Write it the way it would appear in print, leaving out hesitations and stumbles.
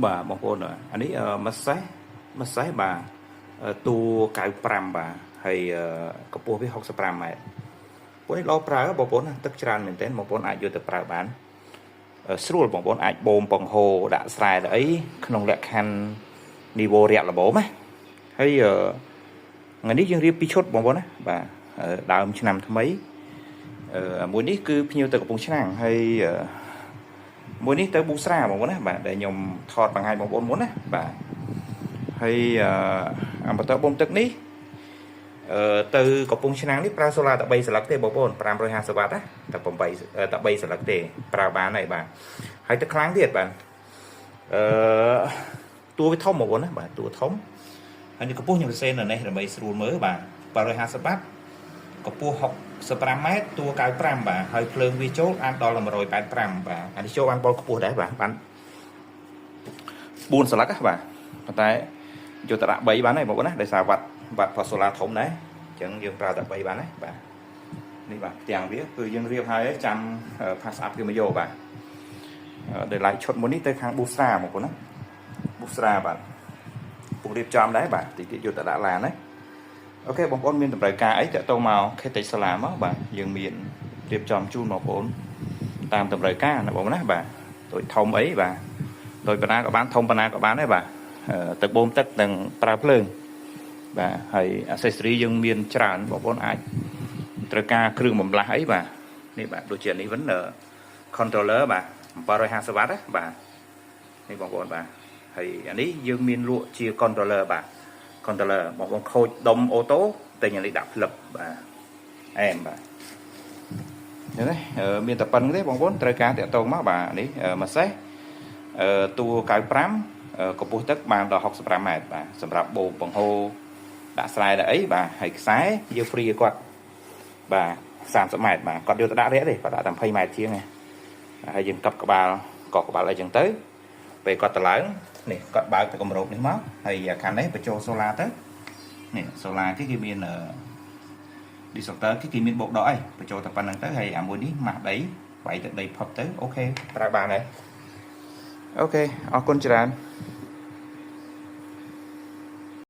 បាទបងប្អូនអានេះម្សេះម្សេះបាទតួ95បាទហើយកម្ពស់វា65ម៉ែត្រពួកនេះល្អប្រើបងប្អូនណាទឹកច្រើនមែនទែនបងប្អូនអាចយកទៅប្រើបានស្រួលបងប្អូនអាចបូមបង្ហូរដាក់ស្រែដាក់អីក្នុងលក្ខខណ្ឌនីវ៉ូរាក់ល្មមណាហើយថ្ងៃនេះយើងរៀបពីរឈុតបងប្អូនណាបាទដើមឆ្នាំថ្មីមួយនេះគឺភ្ញៀវទៅកំពង់ឆ្នាំងហើយមួយនេះទៅប៊ូស្រាបងប្អូនណាបាទដែលខ្ញុំថតបង្ហាញបងប្អូនមុនណាបាទហើយអាម៉ូទ័របូមទឹកនេះទៅកំពង់ឆ្នាំងនេះប្រើសូឡាតែ3សន្លឹកទេបងប្អូន550វ៉ាត់ណាតែ8តែ3សន្លឹកទេប្រើបានហើយបាទហើយទឹកខ្លាំងទៀតបាទអឺតួវាធំបងប្អូនណាបាទតួធំហើយនេះកម្ពស់ខ្ញុំសរសេរនៅនេះដើម្បីស្រួលមើលបាទ750វ៉ាត់កម្ពស់65ម៉ែត្រតួ95បាទហើយភ្លើងវាចូលអាចដល់185បាទអានេះចូលបានបុលខ្ពស់ដែរបាទបាន4សន្លឹកណាបាទប៉ុន្តែយកទៅដាក់3បានហើយបងប្អូនណាដោយសារវ៉ាត់វ៉ាត់ផសូឡាធំដែរអញ្ចឹងយើងប្រើតែ3បានហើយបាទនេះបាទផ្ទាំងវាគឺយើងរៀបហើយចាំ pass up គេមកយកបាទដែលឡែកឈុតមួយនេះទៅខាងប៊ូស្រាបងប្អូនណាប៊ូស្រាបាទពុករៀបចំដែរបាទតិចទៀតយកទៅដាក់ឡានណាOK បងប្អូនមានតម្រូវការអីតាក់ទងមក Ketech Solar មកបាទយើងមានរៀបចំជូនបងប្អូនតាមតម្រូវការណាបងប្អូនណាបាទដូចធំអីបាទដូចប៉ុណ្ណាក៏បានធំប៉ុណ្ណាក៏បានដែរបាទទឹកបូមទឹកនិងប្រើភ្លើងបាទហើយ accessory យើងមានច្រើនបងប្អូនអាចត្រូវការគ្រឿងបំលាស់អីបាទនេះបាទដូចជានេះវិញ controller បាទ750វ៉ាត់ណាបាទនេះបងប្អូនបាទហើយអានេះយើងមានលក់ជា controller បាទ controller បងប្អូនខូចដុំ auto ទិញអានេះដាក់ផ្លឹបបាទអែមបាទឃើញទេមានតែប៉ុណ្្នឹងទេបងប្អូនត្រូវការតាក់ទងមកបាទនេះម្សេះតួ95កម្ពស់ទឹកបានដល់65ម៉ែត្របាទសម្រាប់បូមបង្ហូរដាក់ស្រែដាក់អីបាទហើយខ្សែយើង free ឲ្យគាត់បាទ30ម៉ែត្របាទគាត់យកទៅដាក់រាក់ទេគាត់ដាក់តែ20ម៉ែត្រជាងឯងហើយយើងកប់ក្បាលកោះក្បាលអីចឹងទៅពេលគាត់ទៅឡើងនេះគាត់បើកទៅគម្របនេះមកហើយខាងនេះបញ្ចូលសូឡាទៅនេះសូឡាគេគេមាន disruptor គេគេមានបោកដកអីបញ្ចូលតែប៉ុណ្្នឹងទៅហើយអាមួយនេះម៉ាស់ដីវាយទៅដីផុតទៅOK ប្រើបានហើយ OK អរគុណច្រើន។